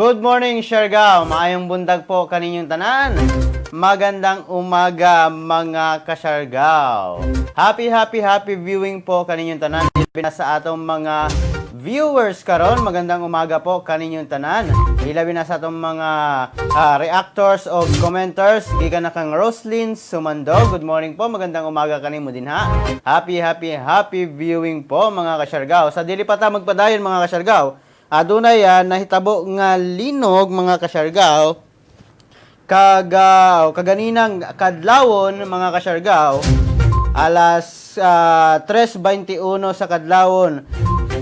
Good morning, Siargao. Maayong buntag po kaninyong tanan. Magandang umaga, mga kasyargao. Happy, happy, happy viewing po kaninyong tanan. Ilabi na sa atong mga viewers karon, magandang umaga po kaninyong tanan. Ilabi na sa atong mga reactors o commenters, gikan na kang Roslyn Sumando. Good morning po, magandang umaga kanimo din ha. Happy, happy, happy viewing po, mga kasyargao. Sa dili pa ta magpadayon, mga kasyargao, adunay nahitabo nga linog, mga kasyargao, kaganinang kadlawon, mga kasyargao, alas 3:21 sa kadlawon.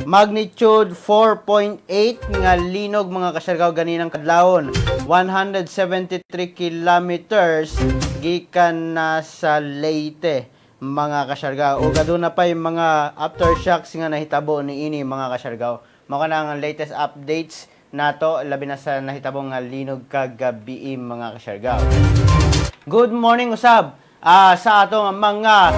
Magnitude 4.8 nga linog, mga kasyargao, ganinang kadlawon, 173 kilometers gikan na sa Leyte, mga kasyargao, ug aduna pa yung mga aftershocks nga nahitabo niini, mga kasyargao. Mao kana ang latest updates nato labi na sa nahitabo nga linog kagabi, mga kasyargao. Good morning usab sa atong mga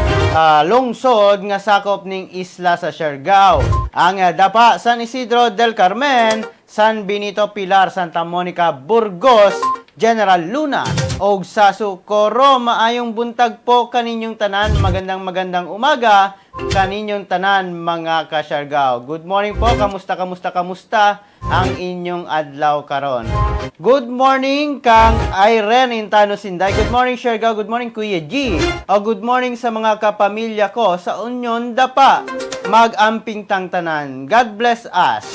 lungsod nga sakop ning isla sa Siargao. Ang Dapa, San Isidro del Carmen, San Benito, Pilar, Santa Monica, Burgos, General Luna og sa Socorro. Maayong buntag po kaninyong tanan. Magandang magandang umaga kaninyong tanan, mga kasyargao. Good morning po. Kamusta, kamusta, kamusta ang inyong adlaw karon? Good morning kang Irene Intano Sinday. Good morning, Siargao. Good morning, Kuya G. O good morning sa mga kapamilya ko sa Union Dapa. Mag-amping tang tanan. God bless us.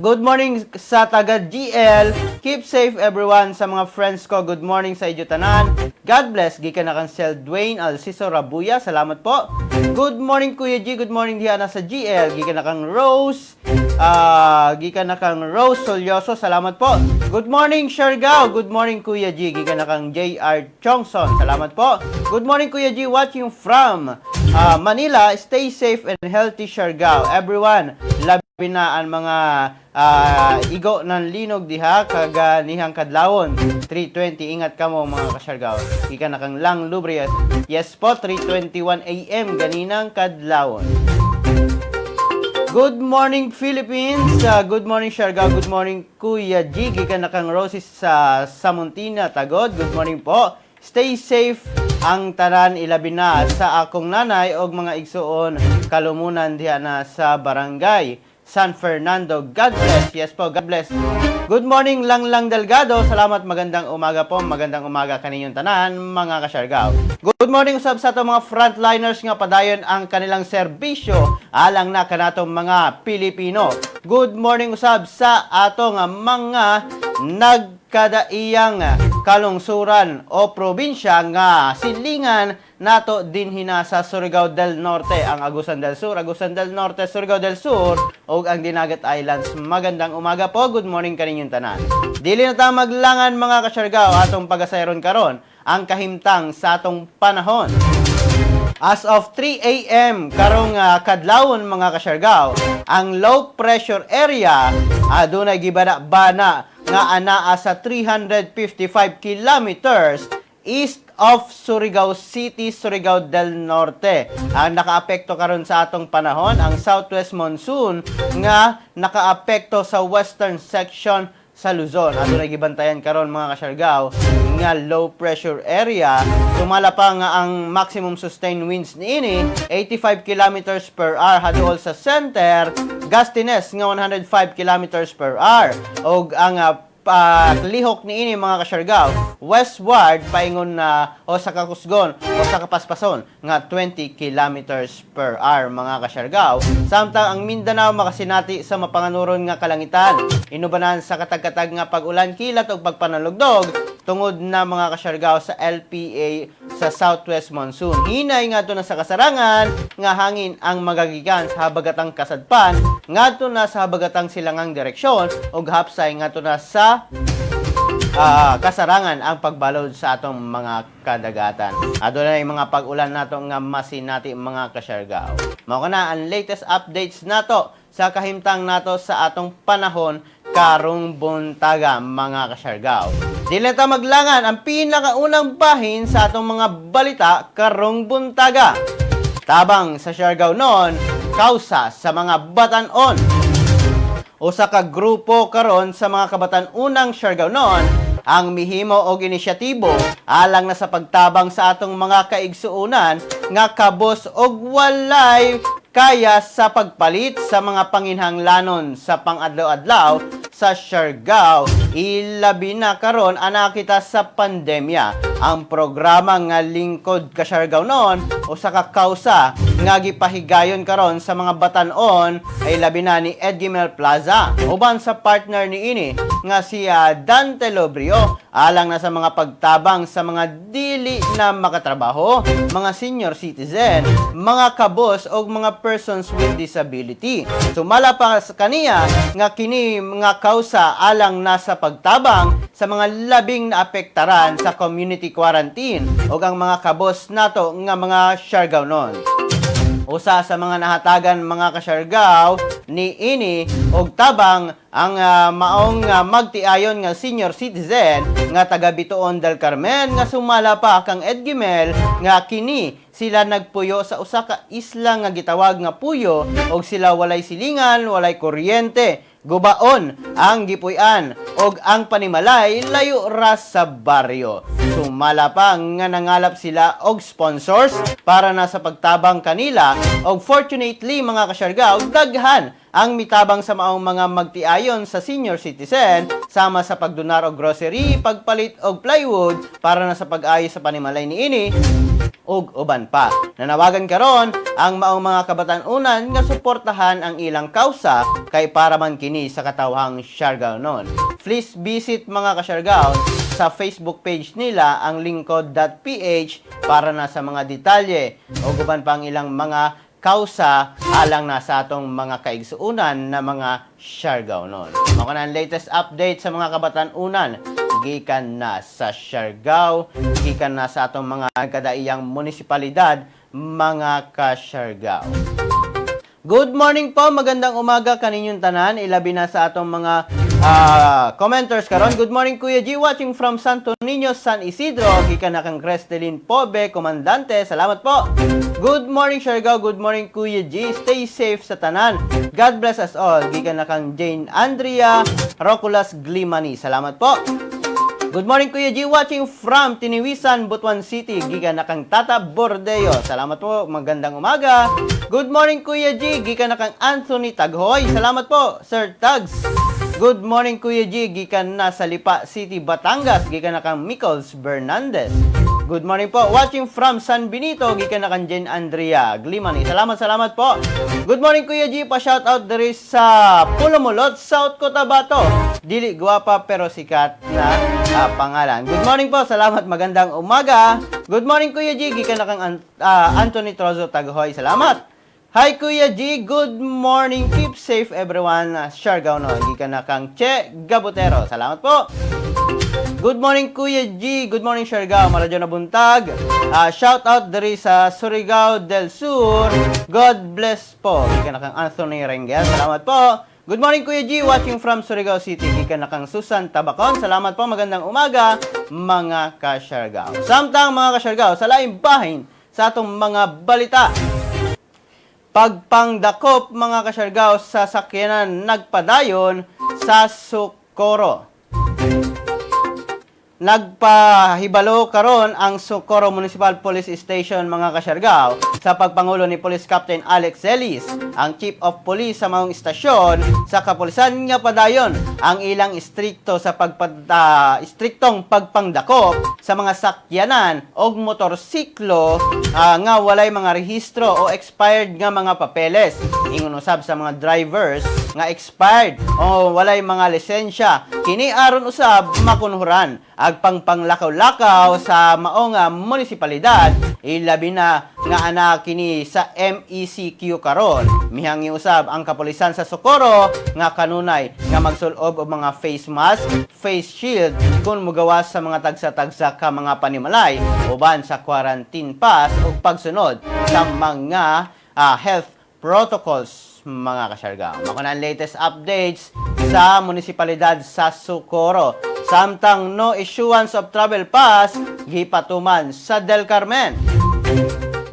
Good morning sa taga GL. Keep safe, everyone. Sa mga friends ko, good morning sa inyo tanan. God bless. Gikan na kang Sel Dwayne Alciso Rabuya. Salamat po. Good morning, Kuya G. Good morning diha na sa GL. Gikan na kang Rose. Gikan na kang Rose Solyoso. Salamat po. Good morning, Siargao. Good morning, Kuya G. Gikan na kang JR Chongson. Salamat po. Good morning, Kuya G. Watching from Manila. Stay safe and healthy, Siargao. Everyone, labi na ang mga igo ng linog diha kaganihang kadlawon 3:20. Ingat kamo, mga kasyargao. Gikan na kang Lang Lubrias. Yes po, 3:21 AM ganinang kadlawon. Good morning, Philippines. Good morning, Siargao. Good morning, Kuya G. Gikan na kang Roses sa Samontina, Tagod. Good morning po. Stay safe ang tanan, ilabi na sa akong nanay og mga igsuon kalumunan diha na sa barangay San Fernando. God bless. Yes po, God bless. Good morning, Lang Lang Delgado. Salamat, magandang umaga po. Magandang umaga kaninyong tanan, mga kasyargao. Good morning usab sa atong mga frontliners nga padayon ang kanilang serbisyo alang na kanatong mga Pilipino. Good morning usab sa atong mga nagkadaiyang kalungsuran o probinsya nga silingan nato dinhi na sa Surigao del Norte, ang Agusan del Sur, Agusan del Norte, Surigao del Sur ug ang Dinagat Islands. Magandang umaga po. Good morning kaninyong tanan. Dili na ta maglangan, mga kasyargao, atong pagasayron karon ang kahimtang sa atong panahon. As of 3 a.m. karong kadlawon, mga kasyargao, ang low pressure area adunay gibana-bana nga anaa sa 355 kilometers east of Surigao City, Surigao del Norte. Ang nakaapekto karon sa atong panahon ang southwest monsoon nga nakaapekto sa western section sa Luzon. Adunay gibantayan karon, mga kasyargao, nga low pressure area. Sumala pa nga ang maximum sustained winds niini 85 kilometers per hour haduol sa center, gustiness nga 105 kilometers per hour. Og ang lihok niini, mga kasyargao, westward paingon na o sa kakusgon o sa kapaspason nga 20 kilometers per hour, mga kasyargao. Samtang ang Mindanao makasinati sa mapanganuron nga kalangitan inubanan sa katag-katag nga pag-ulan, kilat ug pagpanalugdog tungod na, mga kasyargao, sa LPA sa southwest monsoon. Hinay ngadto na sa kasarangan nga hangin ang magagikan sa habagatang kasadpan ngadto na sa habagatang silangang direksyon ug hapsay ngadto na sa kasarangan ang pagbalod sa atong mga kadagatan. Aduna yung mga pag-ulan nato nga masinati, mga kasyargao. Mao kana ang latest updates nato sa kahimtang nato sa atong panahon karong buntaga, mga kasyargao. Dili na ta maglangan, ang pinakaunang bahin sa atong mga balita karong buntaga. Tabang sa Siargao noon, kausa sa mga batanon. Usa ka grupo karon sa mga kabatan-unang Siargaonon ang mihimo og inisyatibo alang na sa pagtabang sa atong mga kaigsuonan nga kabos og walay kaya sa pagpalit sa mga panginhanglanon sa pang-adlaw-adlaw sa Siargao, ilabi na karon ana kita sa pandemya. Ang programa nga Lingkod ka Siargaonon, usa ka kausa nga gipahigayon karon sa mga batan-on ay labi na ni Edgimel Plaza uban sa partner niini nga si Dante Lobrio, alang na sa mga pagtabang sa mga dili na makatrabaho, mga senior citizen, mga kabos o mga persons with disability. Sumala pa sa kaniya nga kini mga kausa alang na sa pagtabang sa mga labing naapektaran sa community quarantine o ang mga kabos nato nga mga Siargaonon. Usa sa mga nahatagan, mga kasyargaw, ni ini og tabang ang maong magtiayon nga senior citizen nga taga Bitoon del Carmen, nga sumala pa kang Edgimel nga kini sila nagpuyo sa usa ka isla nga gitawag nga Puyo og sila walay silingan, walay kuryente, gubaon ang gipuy-an og ang panimalay layo ra sa baryo. Sumala pa nga nangalap sila og sponsors para na sa pagtabang kanila og fortunately, mga kasyargaw, daghan ang mitabang sa maong mga magtiayon sa senior citizen, sama sa pagdonar og grocery, pagpalit og plywood para na sa pag-ayos sa panimalay niini ug uban pa. Nanawagan karon ang maong mga kabatan-unan nga suportahan ang ilang kausa kay para man kini sa katawhang Siargaonon. Please visit, mga kasyargaon, sa Facebook page nila, ang lingkod.ph, para na sa mga detalye o uban pa ang ilang mga kausa alang na sa atong mga kaigsuunan na mga Siargaonon. Mao na ang latest update sa mga kabatan-unan gikan na sa Siargao, gikan na sa atong mga kadaiyang munisipalidad, mga kasyargao. Good morning po, magandang umaga kaninyong tanan, ilabi na sa atong mga commenters karon. Good morning, Kuya G, watching from Santo Niño, San Isidro, gikan na kang Crestelin Pobe, Komandante. Salamat po. Good morning, Siargao, good morning, Kuya G. Stay safe sa tanan. God bless us all. Gikan na kang Jane Andrea Roculas Glimani. Salamat po. Good morning, Kuya G, watching from Tiniwisan, Butuan City. Gikan na kang Tata Bordeo. Salamat po. Magandang umaga. Good morning, Kuya G. Gikan na kang Anthony Taghoy. Salamat po, Sir Tags. Good morning, Kuya G. Gikan na sa Lipa City, Batangas. Gikan na kang Michaels Bernandez. Good morning po. Watching from San Benito, gikan na kang Jen Andrea Glimani. Salamat, salamat po. Good morning, Kuya G. Pa shout out diri sa Pulomolot, South Cotabato. Dili guwapa pero sikat na pangalan. Good morning po. Salamat. Magandang umaga. Good morning, Kuya G. Gikan na kang Anthony Trozo Taghoy. Salamat. Hi, Kuya G, good morning. Keep safe, everyone. Siargao no. Gikan na kang Che Gabutero. Salamat po. Good morning, Kuya G. Good morning, Siargao. Maradyo na buntag. Shout out diri sa Surigao del Sur. God bless po. Gikan na kang Anthony Rengel. Salamat po. Good morning, Kuya G. Watching from Surigao City. Gikan na kang Susan Tabacon. Salamat po. Magandang umaga, mga ka-Siargao. Samtang, mga ka-Siargao, sa laing bahin sa atong mga balita. Pagpangdakop, mga kasyargao, sa sakyanan nagpadayon sa Socorro. Nagpahibalo karon ang Socorro Municipal Police Station, mga kasyargao, sa pagpangulo ni Police Captain Alex Celis, ang Chief of Police sa maong istasyon sa kapulisan, nga padayon ang ilang istrikto sa istriktong pagpangdakop sa mga sakyanan og motorsiklo nga walay mga rehistro o expired nga mga papeles. Ingon usab sa mga drivers nga expired o walay mga lisensya. Kini aron usab makunhuran ag pangpanglakaw-lakaw sa maong munisipalidad, ilabi na nga ana kini sa MECQ karon. Mihangi usab ang kapulisan sa Socorro nga kanunay nga magsulob og mga face mask, face shield kung mugawas sa mga tagsa-tagsa ka mga panimalay uban sa quarantine pass ug pagsunod sa mga health protocols, mga kasyargao. Mao na ang latest updates sa munisipalidad sa Socorro. Samtang no issuance of travel pass gipatuman sa Del Carmen.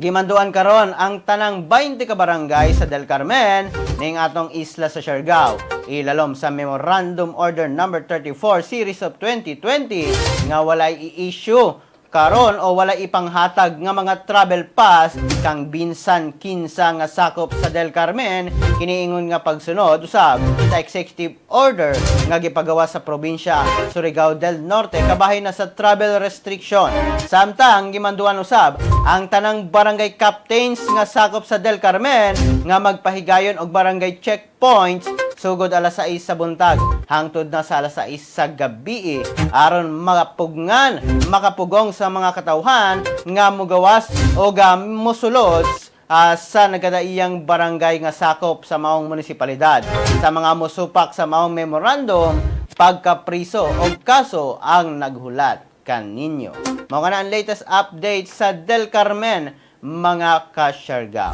Gimanduan karon ang tanang 20 ka barangay sa Del Carmen ning atong isla sa Siargao. Ilalom sa Memorandum Order Number 34 Series of 2020 nga walay i-issue karon o wala ipanghatag nga mga travel pass kang binsan kinsa nga sakop sa Del Carmen, kiniingon nga pagsunod usab sa executive order nga gipagawa sa probinsya Surigao del Norte kabahin na sa travel restriction. Samtang gimanduan usab ang tanang barangay captains nga sakop sa Del Carmen nga magpahigayon og barangay checkpoints sugod alas 6 sa buntag hangtod na sa alas 6 sa gabi aron makapugngan, makapugong sa mga katawhan nga mugawas o ga mosulod sa nagkadaiyang barangay nga sakop sa maong munisipalidad. Sa mga musupak sa maong memorandum, pagkapriso o kaso ang naghulat kaninyo. Mao kana ang latest update sa Del Carmen, mga kasyargao.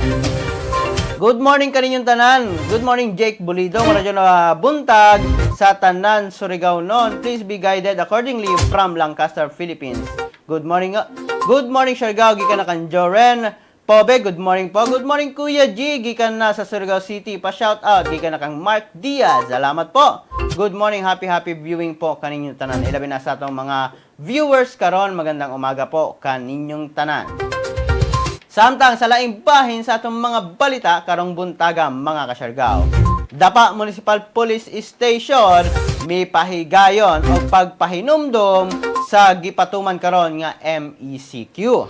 Good morning kaninyong tanan. Good morning, Jake Bulido. Radyo na buntag sa tanan Surigao non. Please be guided accordingly from Lancaster, Philippines. Good morning. Good morning, Siargao. Gikan na kang Joren Pobe, good morning po. Good morning, Kuya G. Gikan na sa Surigao City. Pa shout out. Gikan na kang Mark Diaz. Salamat po. Good morning. Happy happy viewing po kaninyong tanan. Ilabi na sa atong mga viewers karon. Magandang umaga po kaninyong tanan. Samtang sa laing bahin sa atong mga balita karong buntaga, mga kasyargao. Dapa Municipal Police Station mi pahigayon og pagpahinumdom sa gipatuman karon nga MECQ.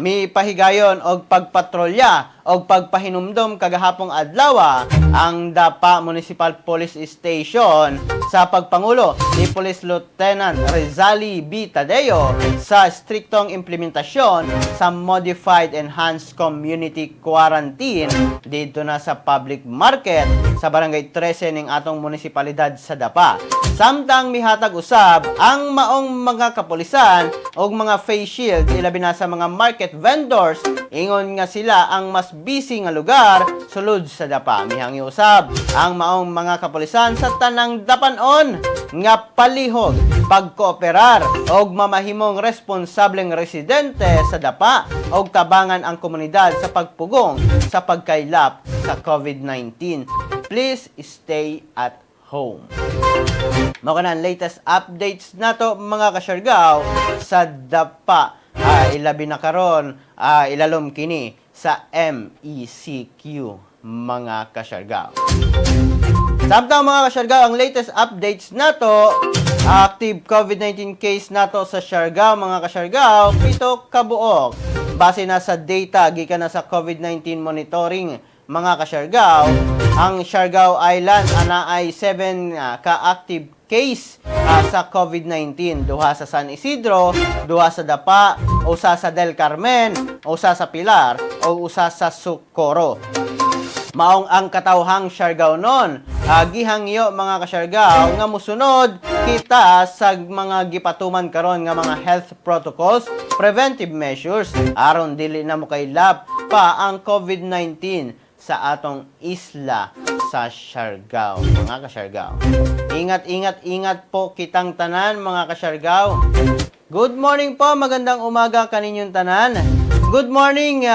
Mi pahigayon og pagpatrolya og pagpahinumdom kagahapong adlaw ang Dapa Municipal Police Station sa pagpangulo ni Police Lieutenant Rizali B. Tadeo sa striktong implementasyon sa Modified Enhanced Community Quarantine dito na sa public market sa Barangay 13 ning atong munisipalidad sa Dapa. Samtang mihatag usab ang maong mga kapulisan og mga face shield ilabi na sa mga market vendors, ingon nga sila ang mas busy nga lugar sulod sa Dapa. Mihangyo usab ang maong mga kapulisan sa tanang dapanon nga palihog pagkooperar og mamahimong responsableng residente sa Dapa og tabangan ang komunidad sa pagpugong sa pagkaylap sa COVID-19. Please stay at home. Mao kana ang latest updates nato, mga kasyargaw, sa Dapa. Ilabi na karon ilalom kini sa MECQ, mga kasyargaw. Samtang, mga kasyargaw, ang latest updates nato, active COVID-19 case nato sa Siargao, mga kasyargaw, 7 kabuok. Base na sa data gikan na sa COVID-19 monitoring, mga kasyargaw, ang Siargao Island ana ay 7 ka-active case sa COVID-19. Duha sa San Isidro, duha sa Dapa, usa sa Del Carmen, usa sa Pilar, o usa sa Socorro. Maong ang katawhang Siargao nun, gihangyo, mga kasyargao, nga musunod kita sa mga gipatuman karon nga mga health protocols, preventive measures aron dili na mokaylap pa ang COVID-19 sa atong isla sa Siargao, mga kasyargao. Ingat, ingat, ingat po kitang tanan, mga kasyargao. Good morning po, magandang umaga kaninyong tanan. Good morning,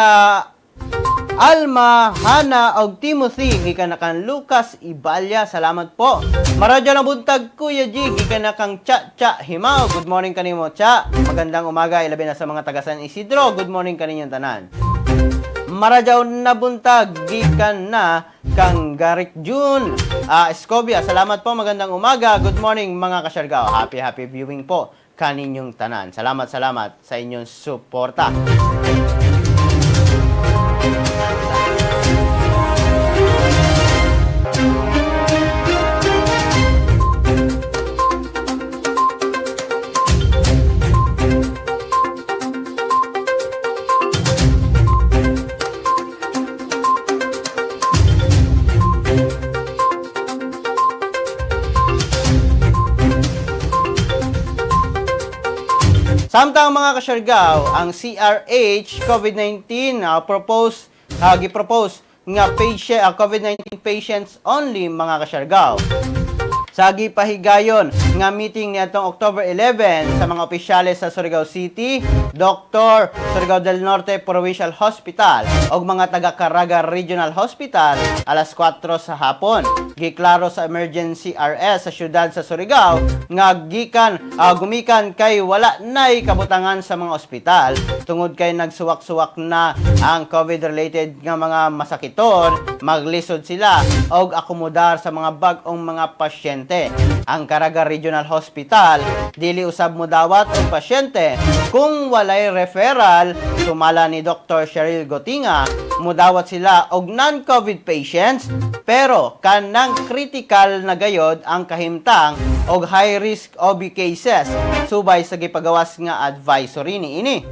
Alma, Hana, og Timothy, gikan na kang Lucas Ibalya. Salamat po. Maradyo na buntag, Kuya G, gikan na kang Cha Cha Himaw. Good morning kanimo, Cha. Magandang umaga, ilabi na sa mga taga San Isidro. Good morning kaninyong tanan. Maradyaw na buntag, gikan na kang Garik June Escobia, salamat po, magandang umaga. Good morning, mga kasyargao. Happy, happy viewing po kaninyong tanan. Salamat, salamat sa inyong suporta. Samtang, mga kasyargao, ang CRH COVID-19 propose gi-propose nga patient COVID-19 patients only, mga kasyargao. Sa gipahigayon nga meeting niadtong October 11 sa mga opisyales sa Surigao City, Dr. Surigao del Norte Provincial Hospital ug mga taga Caraga Regional Hospital alas 4 sa hapon. Giklaro sa Emergency RS sa syudad sa Surigao nga gikan gumikan kay wala nay kabutangan sa mga ospital tungod kay nagsuwak-suwak na ang COVID-related nga mga masakiton, maglisod sila og akomodar sa mga bag-ong mga pasyente. Ang Caraga Regional Hospital dili usab modawat og pasyente kung walay referral, sumala ni Dr. Cheryl Gotinga. Mudawat sila og non-COVID patients pero kanang critical na gayod ang kahimtang og high risk OB cases subay sa gipagawas nga advisory niini.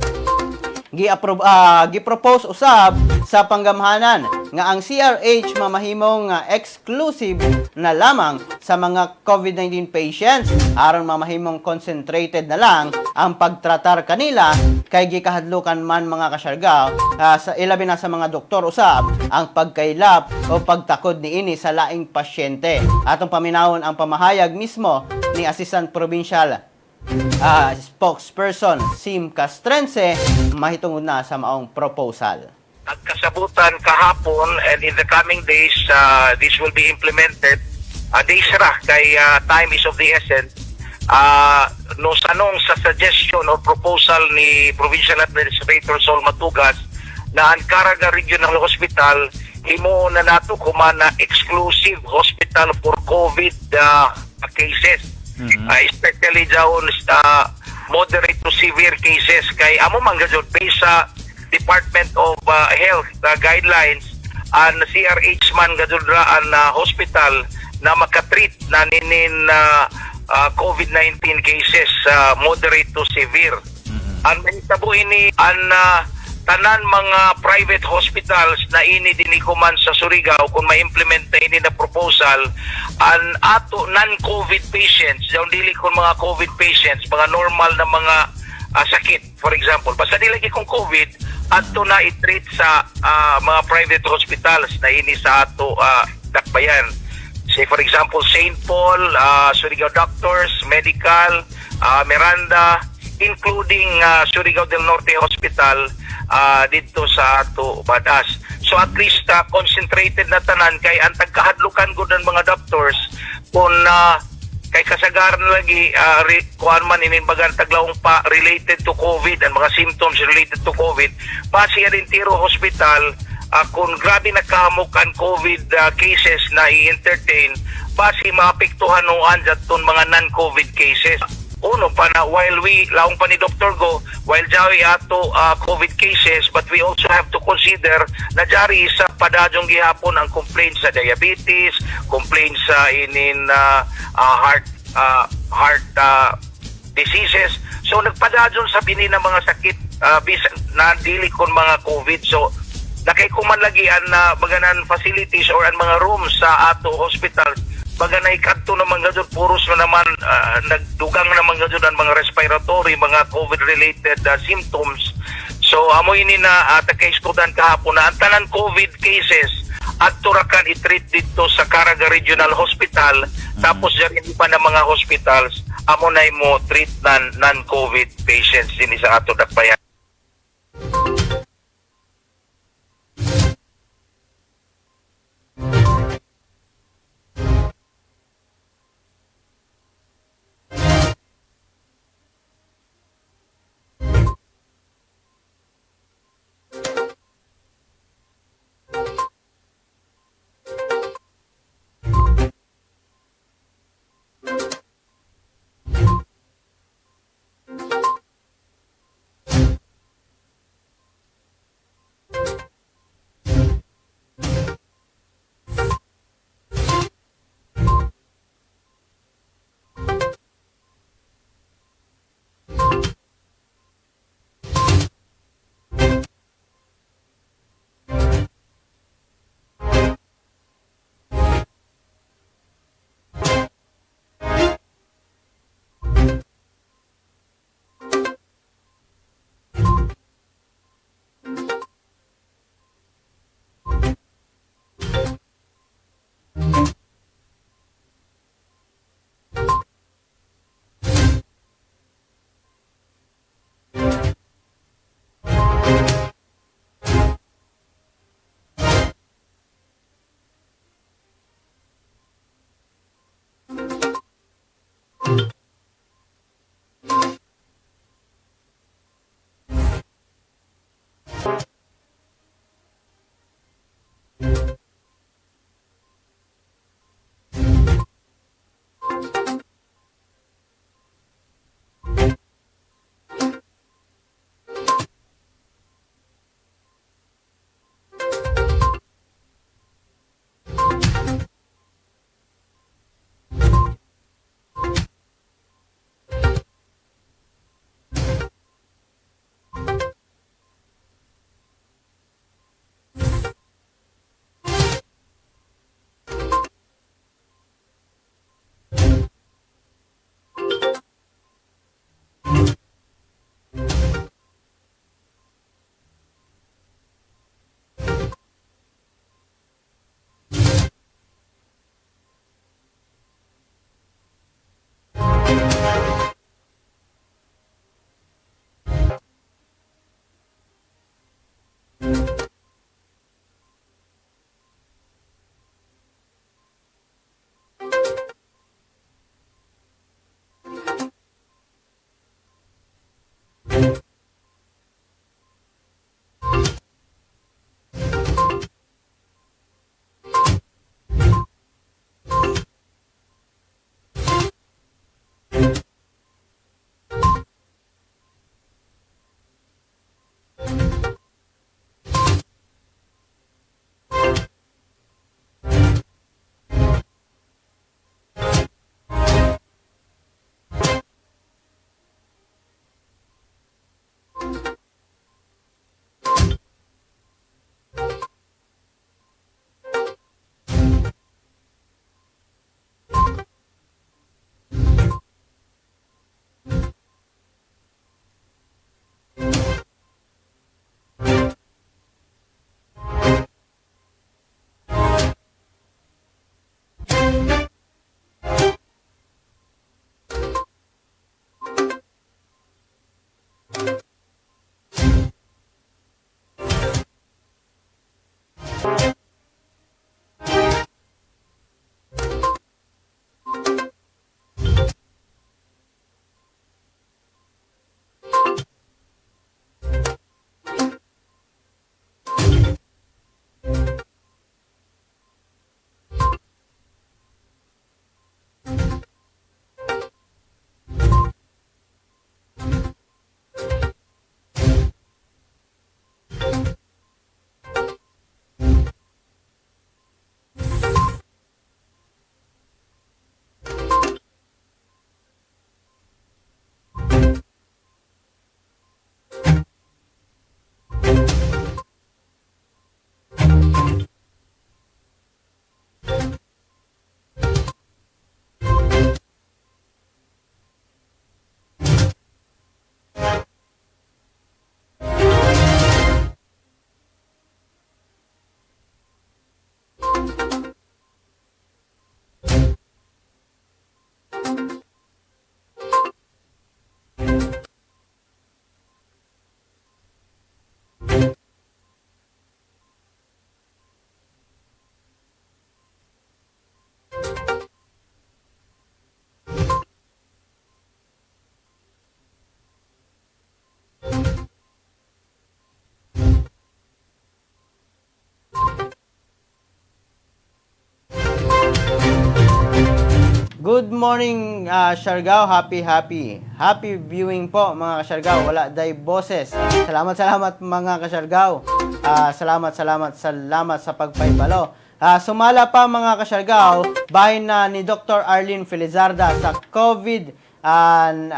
Gi-approve, gi-propose usab sa panggamhanan nga ang CRH mamahimong nga exclusive na lamang sa mga COVID-19 patients aron mamahimong concentrated na lang ang pagtratar kanila kay gikahadlukan man, mga kasyargaw, sa ilabi na sa mga doktor usab ang pagkaylap o pagtakod niini sa laing pasyente. Atong paminawon ang pamahayag mismo ni Assistant Provincial Spokesperson Sim Castrense mahitungod na sa maong proposal. Nagkasabutan kahapon and in the coming days this will be implemented. Days ra kay time is of the essence. No sanong sa suggestion or proposal ni Provincial Administrator Sol Matugas na ang Caraga Regional Hospital himo na nato kuma na exclusive hospital for COVID cases. Especially down moderate to severe cases kay amo man gajud based sa Department of Health guidelines, ang CRH man gajud ra ang hospital na makatreat na ninin COVID-19 cases, moderate to severe. Ang mahitabo ini, ang tanan mga private hospitals na ini dinhi kuman sa Surigao, kung ma-implement na ini na proposal, ang ato non-COVID patients, yung dili kon mga COVID patients, mga normal na mga sakit, for example, basta dili lagi kung COVID, ato na i-treat sa mga private hospitals na ini sa ato dakbayan. Say, for example, St. Paul, Surigao Doctors, Medical, Miranda, including Surigao del Norte Hospital dito sa ato Badas. So at least concentrated na tanan kay ang tagkahadlukan gud ng mga doctors kung kay kasagaran lagi kuan man inin bagan taglaong pa related to COVID, ang mga symptoms related to COVID, basi rin tiro hospital kung grabe nagkahamok ang COVID cases na i-entertain, basi maapektuhan noan jadton mga non-COVID cases. Uno pa na while we laong pa ni Dr. Go, while jari ato COVID cases, but we also have to consider na jari sa padadyong gihapon ang complaints sa diabetes, complaints sa inin heart diseases. So nagpadadyon sa bini ng mga sakit bisan na dili kon mga COVID. So nakay kuman lagi ang baganan facilities or ang mga rooms sa ato hospital, baga na ikadto naman gajud puros na naman nagdugang naman gajud ang mga respiratory, mga COVID related symptoms. So amo ini na uh, kahapon na ang tanan COVID cases adto ra kan i-treat dito sa Caraga Regional Hospital, tapos dyan pa na mga hospitals amo na mo treat nan non-COVID patients dinhi sa ato dakbayan. Good morning, Siargao. Happy, happy. Happy viewing po, mga Siargao. Wala day boses. Salamat, salamat, mga Kasyargao. Salamat, salamat, salamat sa pagpaibalo. Sumala pa, mga Kasyargao, bahin na ni Dr. Arlene Felizarda sa COVID an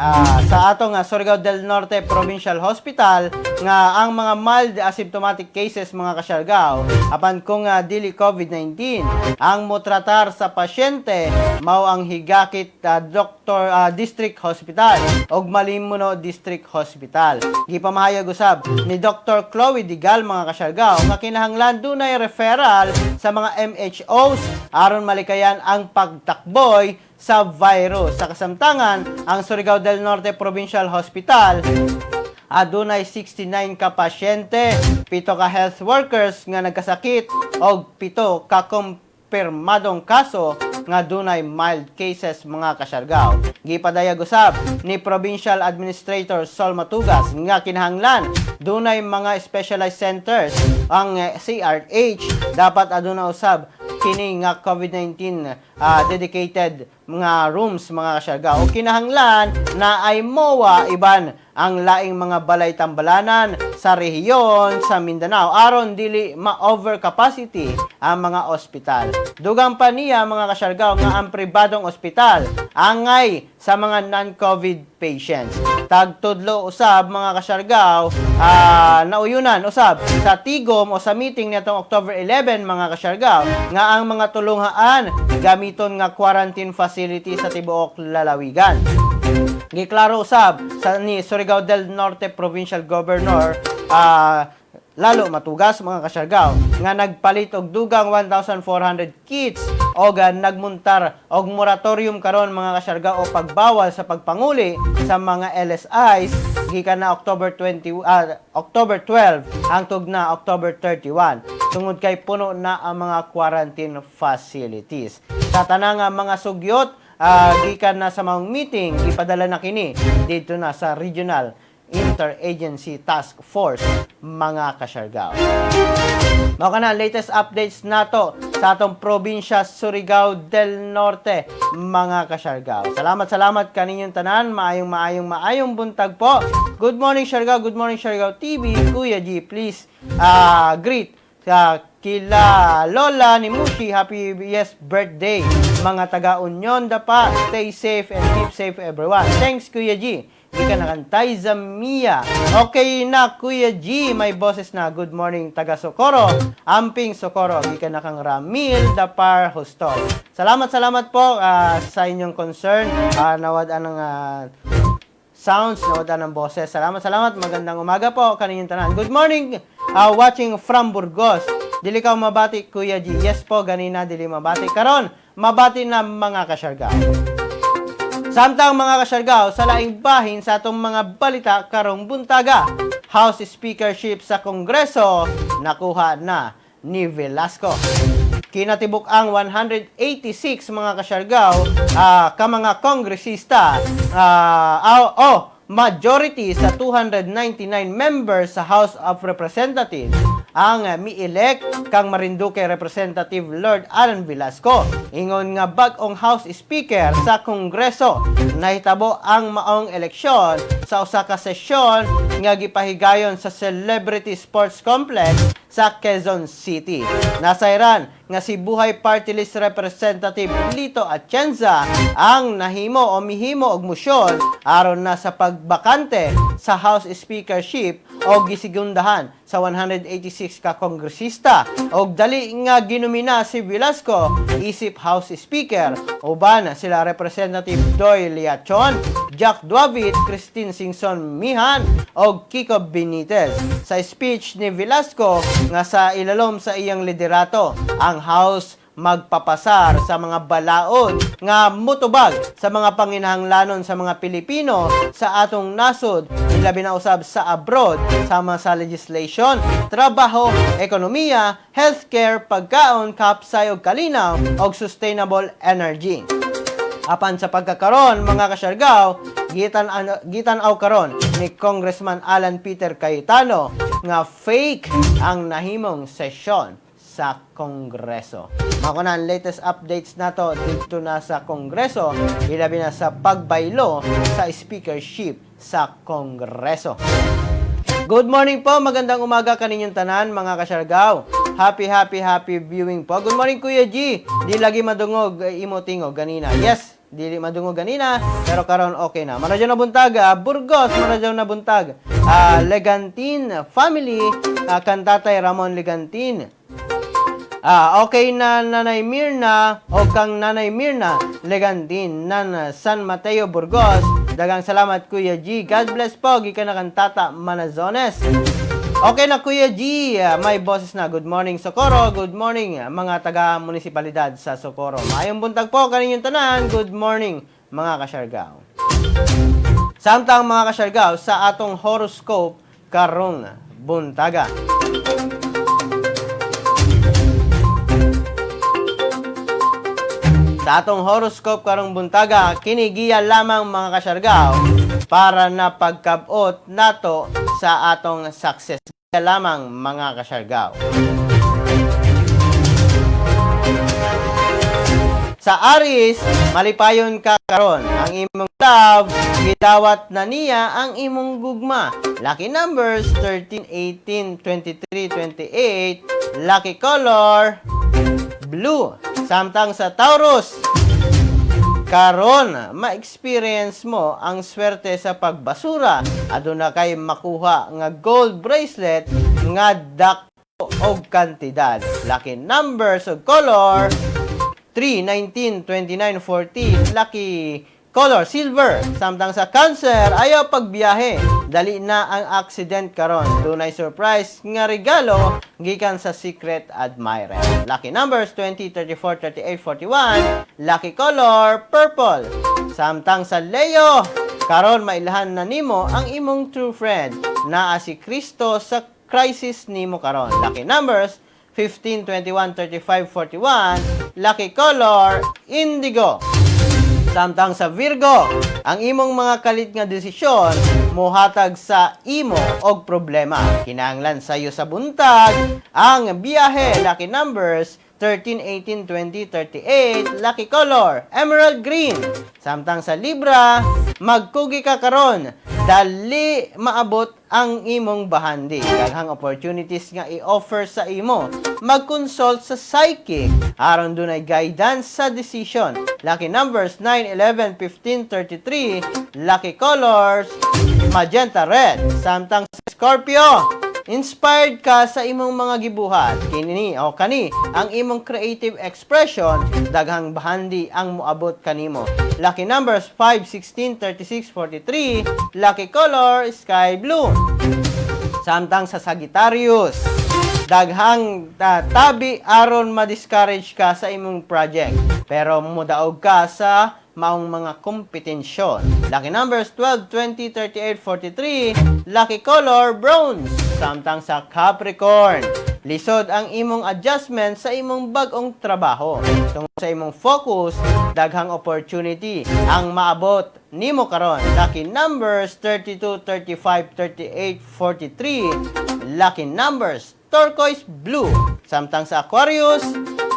sa atong Surigao del Norte Provincial Hospital nga ang mga mild asymptomatic cases, mga Kasyargao, apan kung dili COVID-19 ang motratar sa pasyente mao ang Higakit Doctor District Hospital ug Malimuno District Hospital. Gipamahayag usab ni Dr. Chloe Digal, mga Kasyargao, nga kinahanglan dunay referral sa mga MHOs aron malikayan ang pagtakboy sa virus. Sa kasamtangan, ang Surigao del Norte Provincial Hospital adunay 69 ka pasyente, 7 ka health workers nga nagkasakit og 7 ka kumpirmadong kaso nga dunay mild cases, mga Kasyargao. Gipadayag usab ni Provincial Administrator Sol Matugas nga kinahanglan dunay mga specialized centers ang CRH. Dapat aduna usab kini nga COVID-19 dedicated mga rooms, mga Kasyargao. O kinahanglan na ay MOA iban ang laing mga balay tambalanan sa rehiyon sa Mindanao aron dili ma-overcapacity ang mga ospital. Dugang pa niya, mga Kasyargao, nga ang pribadong ospital angay sa mga non-COVID patients. Tagtudlo usab, mga Kasyargao, nauyunan usab sa tigom o sa meeting nitong October 11, mga Kasyargao, nga ang mga tulunghaan gamiton nga quarantine facility sa tibuok lalawigan. Giklaro usab sa ni Surigao del Norte Provincial Governor Lalo Matugas, mga Kasyargao, nga nagpalit og dugang 1,400 kits og nagmuntar og moratorium karon, mga Kasyargao, o pagbawal sa pagpanguli sa mga LSIs gikan na October 20 October 12 hangtod na October 31 tungod kay puno na ang mga quarantine facilities. Sa tanang nga mga sugyot gikan na sa mga meeting, ipadala na kini dito na sa Regional Interagency Task Force, mga Kasyargao. Mao kana ang latest updates nato sa atong probinsya Surigao del Norte, mga Kasyargao. Salamat, salamat kaninyong tanan. Maayong maayong maayong buntag po. Good morning, Siargao, good morning, Siargao TV. Kuya G, please greet sa kila Lola ni Mushi, happy yes birthday. Mga taga Union Dapa, stay safe and keep safe everyone. Thanks, Kuya G. Gikan na kang Taiza Mia. Okay na, Kuya G, may boses na. Good morning, taga Socorro. Amping Socorro. Gikan na kang Ramil Dapar Hostol. Salamat, salamat po sa inyong concern. Nawad ang sounds, nawad ng boses. Salamat, salamat. Magandang umaga po kaninyong tanan. Good morning, watching from Burgos. Dili ka mabati, Kuya G. Yes po, ganina dili mabati. Karon, mabati na, mga Kasyargao. Samtang, mga Kasyargao, sa laing bahin sa atong mga balita karong buntaga, House Speakership sa Kongreso nakuha na ni Velasco. Kinatibuk ang 186, mga kasyargaw, ka mga kongresista, oh, majority sa 299 members sa House of Representatives ang mi-elect kang Marinduque Representative Lord Alan Velasco ingon nga bag-ong House Speaker sa Kongreso. Nahitabo ang maong eleksyon sa usa ka sesyon nga gipahigayon sa Celebrity Sports Complex sa Quezon City. Nasayran nga si Buhay Party List Representative Lito Atienza ang nahimo o mihimo og mosyon aron na sa pagbakante sa House Speakership o gisigundahan sa 186 ka kongresista og dali nga ginomina si Velasco isip House Speaker uban sila Representative Doy Leachon, Jack Duavit, Christine Singson Meehan og Kiko Benitez. Sa speech ni Velasco nga sa ilalom sa iyang liderato ang House magpapasar sa mga balaod nga mutubag sa mga panginahanglanon sa mga Pilipino sa atong nasod, ilabi na usab sa abroad, sama sa legislation, trabaho, ekonomiya, healthcare, pagkaon, kapsay ug kalinaw og sustainable energy. Apan sa pagkakaron, mga kasyargaw, gitan-aw karon ni Congressman Alan Peter Cayetano nga fake ang nahimong sesyon sa Kongreso. Mao na ang latest updates nato dito na sa Kongreso, ilabi na sa pagbaylo sa speakership sa Kongreso. Good morning po, magandang umaga kaninyong tanan, mga kasyargaw. Happy, happy, happy viewing po. Good morning, Kuya G. Di lagi madungog imo tingog ganina. Yes, dili madungog ganina, pero karon okay na. Maradyo na buntag, Burgos, maradyo na buntag. Legantin family, kan Tatay Ramon Legantin. Okay na Nanay Mirna o kang Nanay Mirna Legantin nan San Mateo, Burgos. Daghang salamat, Kuya G. God bless po gikan na kan Tata Manazones. Okay na, Kuya G, may boses na. Good morning, Socorro. Good morning, mga taga munisipalidad sa Socorro. Maayong buntag po kaninyong tanan. Good morning, mga kasyargaw. Samtang, mga kasyargaw, sa atong horoscope karong buntaga. Sa atong horoscope karong buntaga, kinigiya lamang, mga kasyargaw, para na pagkabot nato sa atong success. Giya lamang, mga kasyargaw. Sa Aries, malipayon ka karon. Ang imong love, gidawat na niya ang imong gugma. Lucky numbers 13, 18, 23, 28. Lucky color blue. Samtang sa Taurus, karon ma-experience mo ang swerte sa pagbasura. Aduna kay makuha nga gold bracelet nga dako og kantidad. Lucky numbers ug color 3, 19, 29, 40. Lucky color, silver. Samtang sa Cancer, ayaw pagbiyahe. Dali na ang accident karon. Dunay surprise nga regalo gikan sa secret admirer. Lucky numbers 20, 34, 38, 41. Lucky color, purple. Samtang sa Leo, karon mailahan na nimo ang imong true friend. Naa si Kristo sa crisis nimo karon. Lucky numbers 15, 21, 35, 41. Lucky color, indigo. Samtang sa Virgo, ang imong mga kalit nga desisyon mohatag sa imo og problema. Kinahanglan sayo sa buntag ang biyahe. Lucky numbers 13, 18, 20, 38. Lucky color, emerald green. Samtang sa Libra, magkugi ka karon. Dali maabot ang imong bahandi. Daghang opportunities nga i-offer sa imo. Mag-consult sa psychic aron dunay guidance sa decision. Lucky numbers 9, 11, 15, 33. Lucky colors magenta, red. Samtang sa Scorpio, inspired ka sa imong mga gibuhat. Kini o kani ang imong creative expression, daghang bahandi ang moabot kanimo. Lucky numbers 5, 16, 36, 43. Lucky color sky blue. Samtang sa Sagittarius, daghang tabi aron ma-discourage ka sa imong project. Pero mudaog ka sa maong mga kompetensyon. Lucky numbers 12, 20, 38, 43. Lucky color bronze. Samtang sa Capricorn, Lisod ang imong adjustment sa imong bag-ong trabaho. Tungod sa imong focus, daghang opportunity ang maabot nimo karon. Lucky numbers 32, 35, 38, 43. Lucky numbers turquoise blue. Samtang sa Aquarius,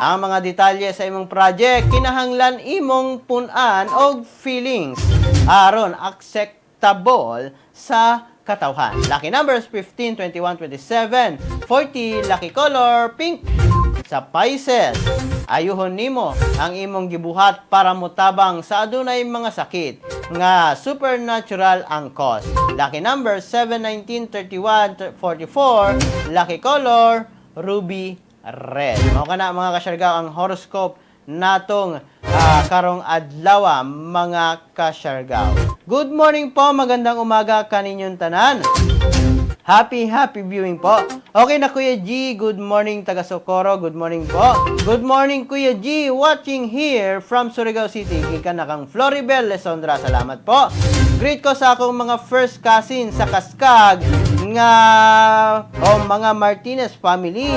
ang mga detalye sa imong project kinahanglan imong pun-an og feelings aron acceptable sa katawhan. Lucky numbers 15, 21, 27, 40. Lucky color pink. Sa Pisces, ayuhon nimo ang imong gibuhat para motabang sa adunay mga sakit nga supernatural ang cause. Lucky number 7, 19, 31, 44. Lucky color ruby red. Mao kana, mga kasyargaw, ang horoscope natong karong adlaw, mga kasyargaw. Good morning po, magandang umaga kaninyong tanan. Happy, happy viewing po. Okay na, Kuya G, good morning, taga Socorro, good morning po. Good morning, Kuya G, watching here from Surigao City. Gikan na kang Floribel Lesondra, salamat po. Greet ko sa akong mga first cousin sa Kaskag nga o mga Martinez family.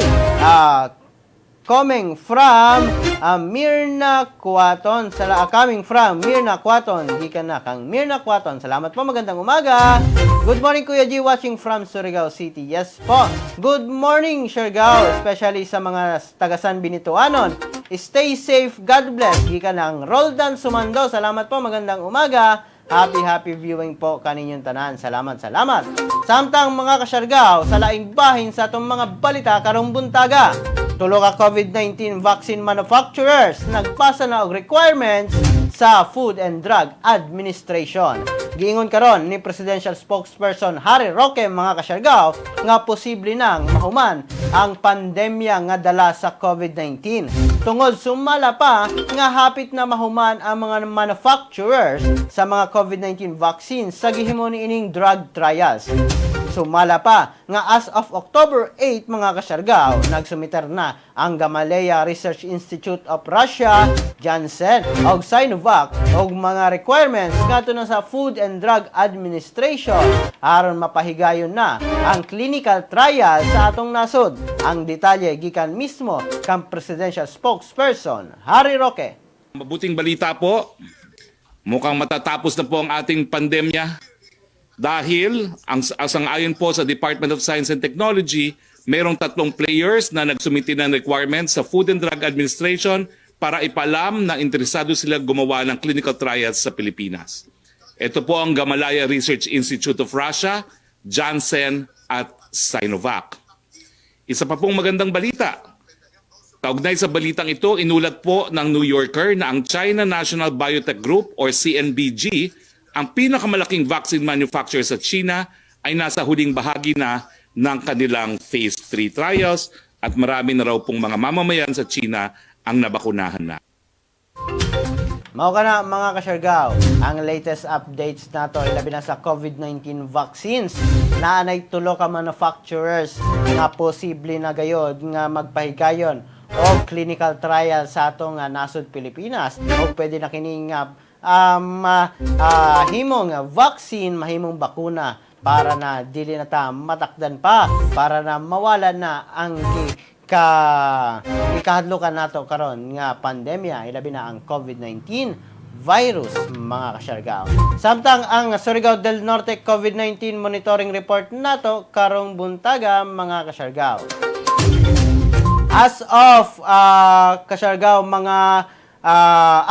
Coming from Mirna Cuaton. Coming from Mirna Cuaton. Gikan na kang Mirna Cuaton. Salamat po. Magandang umaga. Good morning, Kuya G, watching from Surigao City. Yes po. Good morning, Surigao, especially sa mga taga San Benitoanon. Stay safe. God bless. Gikan ng Roldan Sumando. Salamat po. Magandang umaga. Happy, happy viewing po kaninyong tanan. Salamat, salamat. Samtang, mga kasyargaw, sa laing bahin sa atong mga balita karong buntaga. Tulo ka COVID-19 vaccine manufacturers nagpasa na og requirements sa Food and Drug Administration. Giingon karon ni Presidential Spokesperson Harry Roque, mga kasyargaw, nga posible nang mahuman ang pandemya nga dala sa COVID-19. Tungod sumala pa nga hapit na mahuman ang mga manufacturers sa mga COVID-19 vaccines sa gihimo niining drug trials. Sumala pa nga as of October 8, mga kasyargaw, nagsumiter na ang Gamaleya Research Institute of Russia, Janssen og Sinovac og mga requirements ngadto na sa Food and Drug Administration aron mapahigayon na ang clinical trial sa atong nasod. Ang detalye gikan mismo kang Presidential Spokesperson Harry Roque. Mabuting balita po, mukhang matatapos na po ang ating pandemya dahil ang ayon po sa Department of Science and Technology, mayroong tatlong players na nagsumiti ng requirements sa Food and Drug Administration para ipalam na interesado sila gumawa ng clinical trials sa Pilipinas. Ito po ang Gamaleya Research Institute of Russia, Janssen at Sinovac. Isa pa pong magandang balita. Kaugnay sa balitang ito, inulat po ng New Yorker na ang China National Biotech Group or CNBG, ang pinakamalaking vaccine manufacturer sa China, ay nasa huling bahagi na ng kanilang phase 3 trials at marami na raw pong mga mamamayan sa China ang nabakunahan na. Mao kana, mga kasyargaw, ang latest updates nato ilabi na sa COVID-19 vaccines. Naanay tulo ka manufacturers nga posible na gayod nga magpahigayon og clinical trial sa atong nasod Pilipinas o pwede na kini nga himong vaccine, mahimong bakuna para na dili na ta matakdan pa, para na mawala na ang gi ka ikahadlokan nato karon nga pandemya, ilabi na ang COVID-19 virus, mga kasyargaw. Samtang ang Surigao del Norte COVID-19 monitoring report nato karong buntaga, mga kasyargaw. As of kasyargaw, mga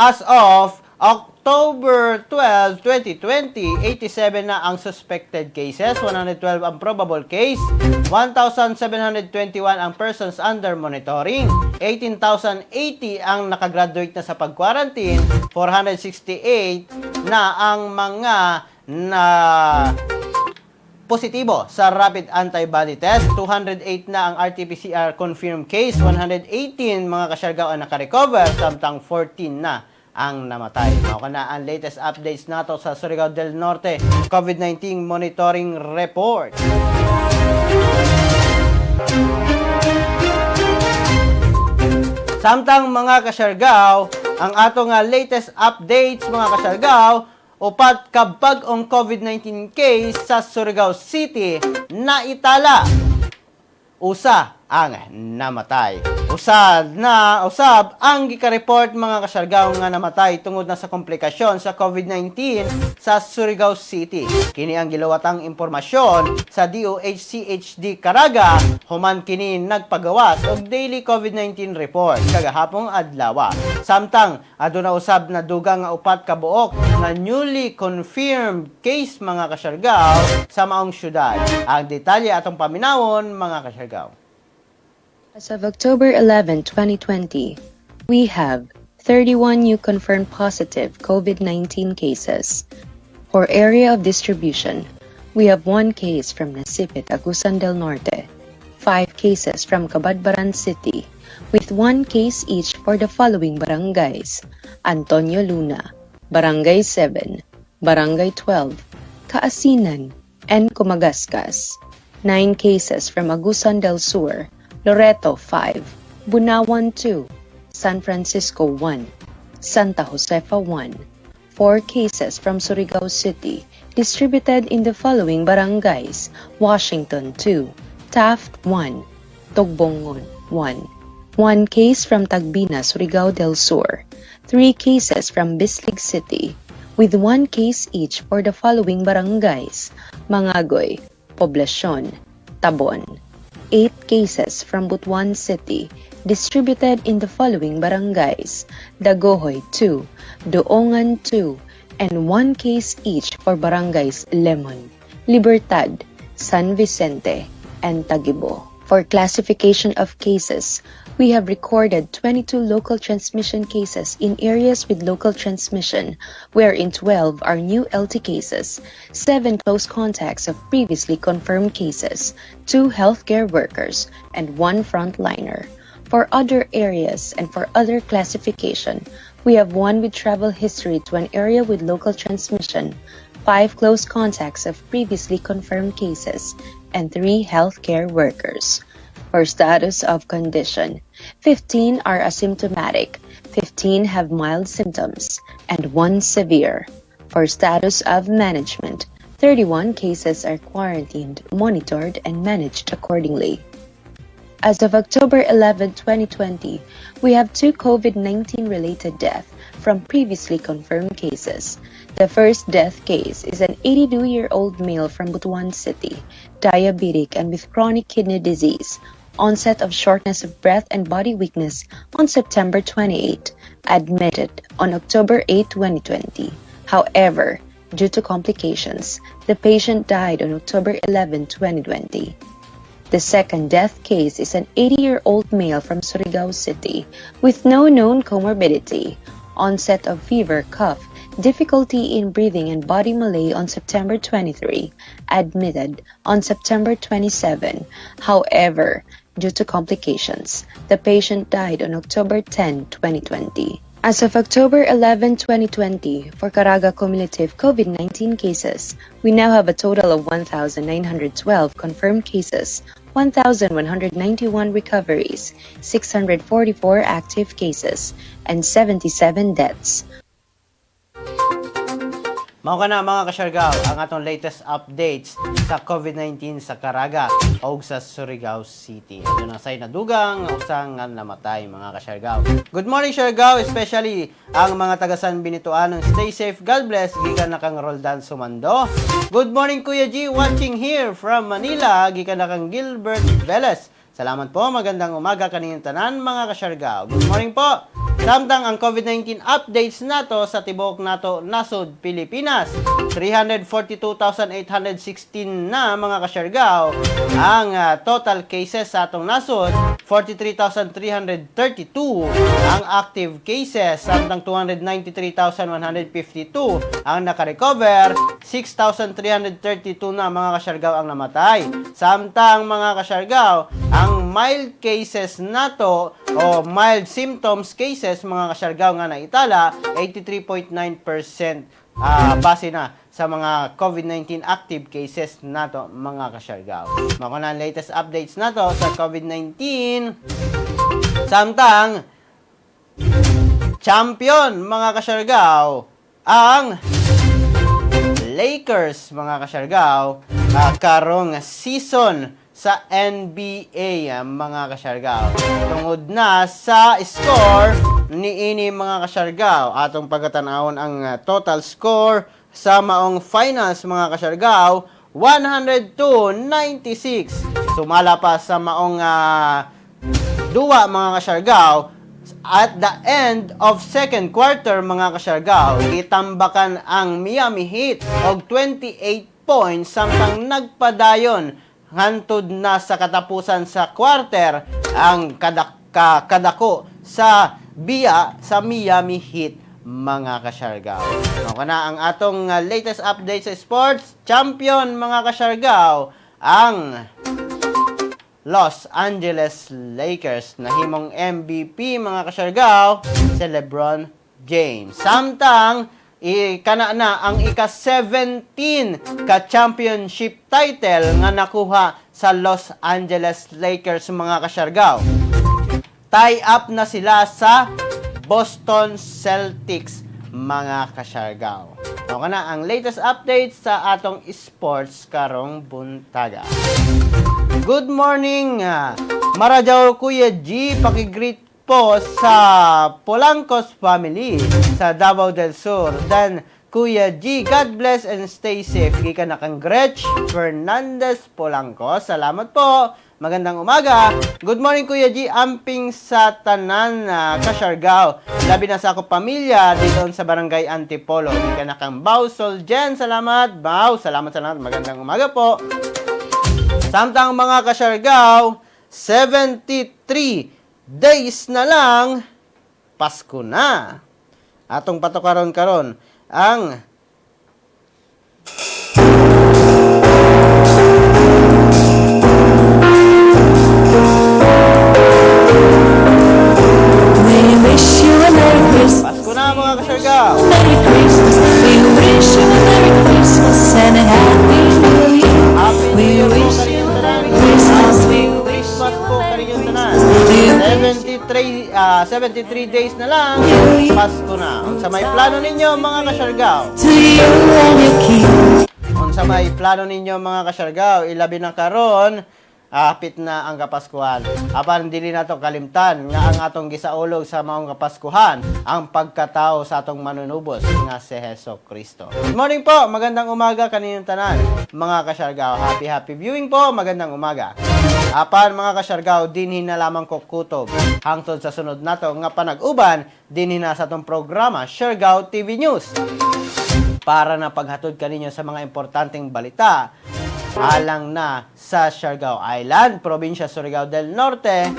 as of October 12, 2020, 87 na ang suspected cases, 112 ang probable case, 1,721 ang persons under monitoring, 18,080 ang nakagraduate na sa pag-quarantine, 468 na ang mga na positibo sa rapid antibody test. 208 na ang RT-PCR confirmed case. 118, mga kasyargaw, ang nakarecover, samtang 14 na ang namatay. Mao kana ang latest updates nato sa Surigao del Norte COVID-19 Monitoring Report. Samtang, mga kasyargaw, ang ato nga latest updates, mga kasyargaw, upat ka bag-ong COVID-19 case sa Surigao City na itala. Usa ang namatay. Usad na usab ang gika-report, mga Kasiargao, nga namatay tungod na sa komplikasyon sa COVID-19 sa Surigao City. Kini ang gilawatang impormasyon sa DOH-CHD Caraga human kini nagpagawas og daily COVID-19 report kagahapong adlaw. Samtang aduna usab na dugang nga upat ka buok nga newly confirmed case, mga Kasiargao, sa maong syudad. Ang detalye atong paminawon, mga Kasiargao. As of October 11, 2020, we have 31 new confirmed positive COVID-19 cases. For area of distribution, we have one case from Nasipit, Agusan del Norte, five cases from Cabadbaran City, with one case each for the following barangays: Antonio Luna, Barangay 7, Barangay 12, Kaasinan, and Kumagaskas. 9 cases from Agusan del Sur, Loreto 5, Bunawan 2, San Francisco 1, Santa Josefa 1. 4 cases from Surigao City, distributed in the following barangays: Washington 2, Taft 1, Tugbongon 1. 1 case from Tagbina, Surigao del Sur, 3 cases from Bislig City, with 1 case each for the following barangays: Mangagoy, Poblacion, Tabon. 8 cases from Butuan City, distributed in the following barangays: Dagohoy 2, Doongan 2, and 1 case each for barangays Lemon, Libertad, San Vicente, and Taguibo. For classification of cases, we have recorded 22 local transmission cases in areas with local transmission, wherein 12 are new LT cases, 7 close contacts of previously confirmed cases, 2 healthcare workers, and 1 frontliner. For other areas and for other classification, we have 1 with travel history to an area with local transmission, 5 close contacts of previously confirmed cases, and 3 healthcare workers. For status of condition, 15 are asymptomatic, 15 have mild symptoms, and 1 severe. For status of management, 31 cases are quarantined, monitored, and managed accordingly. As of October 11, 2020, we have two COVID-19 related deaths from previously confirmed cases. The first death case is an 82-year-old male from Butuan City, diabetic and with chronic kidney disease, onset of shortness of breath and body weakness on September 28, admitted on October 8, 2020. However, due to complications, the patient died on October 11, 2020. The second death case is an 80-year-old male from Surigao City with no known comorbidity, onset of fever, cough, difficulty in breathing and body malaise on September 23, admitted on September 27. However, due to complications, the patient died on October 10, 2020. As of October 11, 2020, for Caraga cumulative COVID-19 cases, we now have a total of 1,912 confirmed cases, 1,191 recoveries, 644 active cases, and 77 deaths. Mao kana, mga Kasiargao, ang atong latest updates sa COVID-19 sa Caraga o sa Surigao City. Aduna say nadugang usa nga namatay, mga Kasiargao. Good morning, Siargao, especially ang mga taga San Benitoanon. Stay safe, God bless. Gikan na kang Roldan Sumando. Good morning, Kuya G, watching here from Manila. Gikan na kang Gilbert Velez. Salamat po, magandang umaga kaninyong tanan, mga Kasiargao. Good morning po. Samtang ang COVID-19 updates nato sa tibuok nato nasod Pilipinas. 342,816 na, mga Kasiargao, ang total cases sa atong nasod, 43,332 ang active cases, samtang 293,152 ang nakarecover, 6,332 na, mga Kasiargao, ang namatay. Samtang, mga Kasiargao, ang mild cases nato o mild symptoms cases, mga Kasiargao, nga naitala 83.9% base na sa mga COVID-19 active cases nato, mga Kasiargao. Mao na ang latest updates nato sa COVID-19. Samtang champion, mga Kasiargao, ang Lakers, mga Kasiargao, karong season sa sa NBA, mga kasyargaw. Tungod na sa score niini, mga kasyargaw. Atong pagkatanawon ang total score sa maong finals, mga kasyargaw, 102-96. Sumala pa sa maong duwa, mga kasyargaw, at the end of second quarter, mga kasyargaw, gitambakan ang Miami Heat og 28 points samtang nagpadayon hantod na sa katapusan sa quarter ang kadako sa biya sa Miami Heat, mga kasyargaw. Mao kana ang atong latest update sa sports. Champion, mga kasyargaw, ang Los Angeles Lakers. Nahimong MVP, mga kasyargaw, si LeBron James. Samtang kana na ang ika-17 ka championship title nga nakuha sa Los Angeles Lakers, mga kasyargaw. Tie up na sila sa Boston Celtics, mga kasyargaw. Mao kana ang latest update sa atong sports karong buntaga. Good morning, Marajaw Kuya G, pakigreet po sa Polancos family sa Davao del Sur. Then, Kuya G, God bless and stay safe. Gikan na kang Gretch Fernandez Polanco. Salamat po. Magandang umaga. Good morning, Kuya G. Amping sa tanan na Kasyargao. Labi na sa ako pamilya dito sa Barangay Antipolo. Gikan na kang Bau Soljen. Salamat. Bau, salamat, salamat. Magandang umaga po. Samtang, mga kasyargaw, 73 days na lang, Pasko na. Atong patukaron karon ang We wish you a Merry Christmas. Pasko na, mga kasyargaw. Merry Christmas. We wish you a Merry Christmas and a Happy New Year. Happy New We Year po wish you kaninyong a tanan. Merry Christmas. We wish Christmas you po a Merry kaninyong tanan. Christmas. We wish 73 days na lang, Pasko na. Unsa may plano ninyo, mga kasyargaw? To you and your kin. Unsa may plano ninyo, mga kasyargaw? Ilabi na karon, hapit na ang Kapaskuhan. Apan dili nato kalimtan nga ang atong gisaulog sa maong Kapaskuhan ang pagkatao sa atong manunubos nga si Heso Kristo. Good morning po, magandang umaga kaninyong tanan, mga kasyargaw. Happy happy viewing po, magandang umaga. Apan, mga kasyargaw, dinhi na lamang ko kutob. Hangtod sa sunod nato nga panag-uban dinhi na sa atong programa Siargao TV News para na paghatod kaninyo sa mga importanteng balita alang na sa Siargao Island, probinsya Surigao del Norte,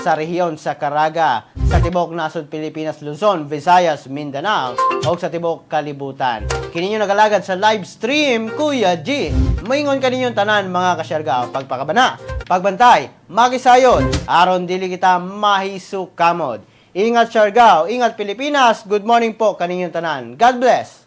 sa rehiyon sa Caraga, sa tibok nasod Pilipinas, Luzon, Visayas, Mindanao, o sa tibok kalibutan. Kini inyong nagalagad sa live stream, Kuya G. Moingon kaninyong tanan, mga kasyargao, pagpakabana, pagbantay, makisayod, aron dili kita mahisukamod. Ingat Siargao, ingat Pilipinas, good morning po kaninyong tanan. God bless!